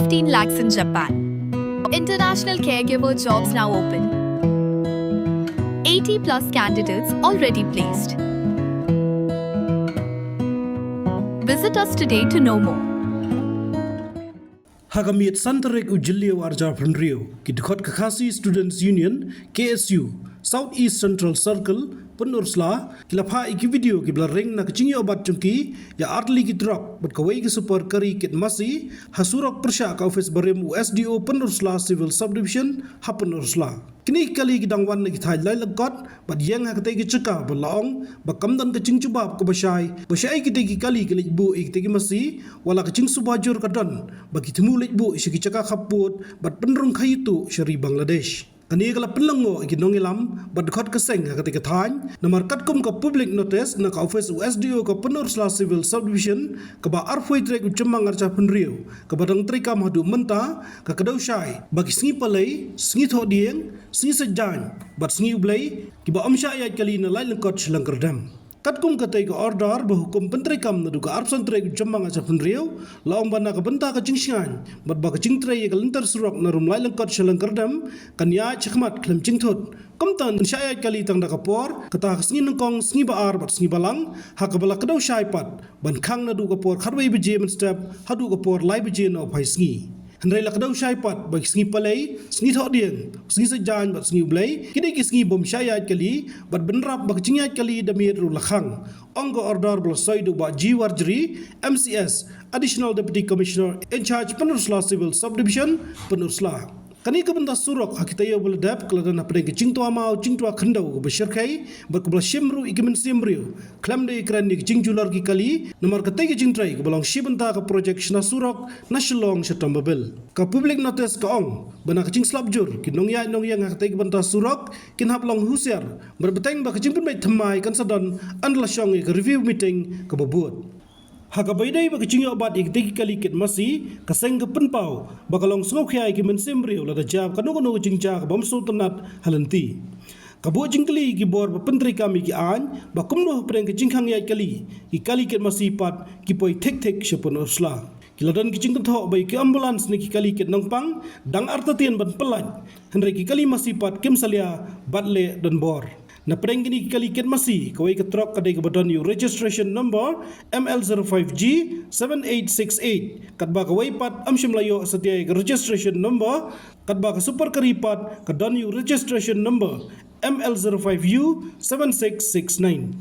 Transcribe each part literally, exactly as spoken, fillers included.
fifteen lakhs in Japan. International caregiver jobs now open. Eighty plus candidates already placed. Visit us today to know more. Ha ka miet san tarik u Jylliew arhajar arphew hynriew, ki dkhot ka Khasi Students Union, K S U, South East Central Circle, Pynursla, ki la phah ïa ki video kiba la ring na ka jingïoh bat jong ki ïa artylli ki truck bad kawei ka super kari kit masi ha surok pyrshah ka ophis barim u S D O Pynursla Civil Subdivision ha Pynursla. Kine ki kali ki dang wan na ki thaiñ lai lyngkot bad ïeng ha katei ka jaka ba la ong ba kam don ka jingjubab kaba shai ba shaei kitei ki kali ki leit buh ïa kitei ki masi, wat la ka jingsuba jur ka don ba ki thmu leit buh sha ki jaka khappud bad pynrung kha ïuh tuh sha ri Bangladesh. Kane ka la pynlong noh ïa ki nongïalam bad dkhot ka seng ha katei ka thaiñ, namar katkum ka public notice na ka ophis u S D O ka Pynursla Civil Subdivision kaba arphew tarik u Jymmang arhajar arphew hynriew, kaba dang treikam haduh mynta, ka kdew shai ba ki Sngi Palei, Sngi Thohdieng, Sngi Saitjaiñ bad Sngi U Blei kiba ym shah ïaid kali na lait lyngkot sha Lyngkyrdem. Katkum katei ka order ba hukum pyntreikam naduh ka arphew san tarik u Jymmang arhajar arphew hynriew, la ong ba na ka bynta ka jingshngaiñ bad ba ka jingtrei ïa ka lynter surok na Rumlait Lyngkot sha Lyngkyrdem kan ïaid shakhmat khlem jingthut. Kumta yn shah ïaid kali tang da ka por, kata ha ka Sngi Nyngkong, Sngi Ba-ar bad Sngi Balang, ha kaba la kdew shai pat ban khang naduh ka por khatwei baje mynstep haduh ka por lai baje na u phaisngi. Hynrei la kdew shai pat ba ki Sngi Palei, Sngi Thohdieng, Sngi Saitjaiñ bad Sngi U Blei ki dei ki sngi bym shah ïaid kali bad bynrap ba ka jingïaid kali da miet ruh la khang, ong ka order ba la soi da u Bah G Warjri, M C S, Additional Deputy Commissioner in charge Pynursla Civil Subdivision, Pynursla. Kane ka bynta surok ha ki taïew ba la dep ka la don hapdeng ka jingtwa maw jingtwa khyndew kaba shyrkhei bad kaba la shim ruh ïa ki mynsiem briew khlem da ïakren ïa ka jingjulor ki kali, namar katei ka jingtrei kaba long shi bynta ka projek shna surok na Shillong sha Dombivli. Ka public notice ka ong ba na ka jingslap jur ki nongïaid nongïeng ha katei ka bynta surok kin hap long husiar bad bteng ba ka jingpynbeit thymmai kan sa don ynda la shong ïa ka review meeting kaba bud. Ha kaba ïadei bad ka jingïoh bat ïa kitei ki kali kit masi, ka seng ka pynpaw ba ka long sngewkhia ïa ki mynsiem briew lada jia kano kano ka jingjia kaba ym sngewtynnat ha lynti. Ka buh jingkylli ïa ki bor ba pyntreikam ïa ki aiñ ba kumno hapdeng ka jingkhang ïaid kali, ki kali kit masi pat ki poi thik thik sha Pynursla. Ki la don ki jingkynthoh ba ïa ki ambulance ne ki kali kit nongpang dang artatien ban pyllait, hynrei ki kali masi pat kim salia bad leh donbor. Napdeng kine ki kali kit masi, kawei ka truck ka dei kaba don ïa u registration number M L zero five G seven eight six eight, katba kawei pat ym shym la ïoh satia ïa ka registration number, katba ka super kari pat ka don ïa u registration number M L zero five U seven six six nine.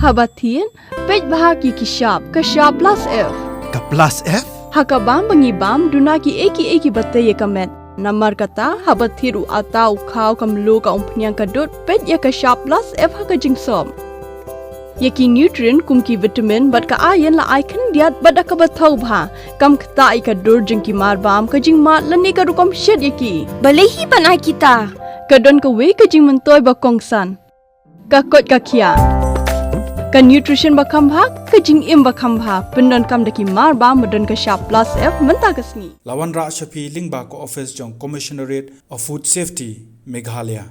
Haba thied, peit bha ki ki shap, ka shap plus F. Ka plus F? Ha ka bam ba ngi bam, duna ki ei ki ei kiba tei ïa ka met. Namar kata, haba thied u atta, u khaw, ka mluh, ka umphniang, ka dud, peit ïa ka shap plus F ha ka jingsop. Ïa ki nutrient kum ki vitamin bad ka iron la ai khyndiat bad da kaba thaw bha. Kam ktah ïa ka dur jong ki marbam, ka jingmad lane ka rukom shet ïa ki. Balei hi ban ai kita? Ka don kawei ka jingmyntoi ba kongsan. Ka koit ka khiah. Ka nutrition ba kham bha, ka jingim ba kham bha, pyndonkam da ki marbam ba don ka shap plus F mynta ka sngi. La wanrah sha phi lyngba ka office jong Commissionerate of Food Safety, Meghalaya.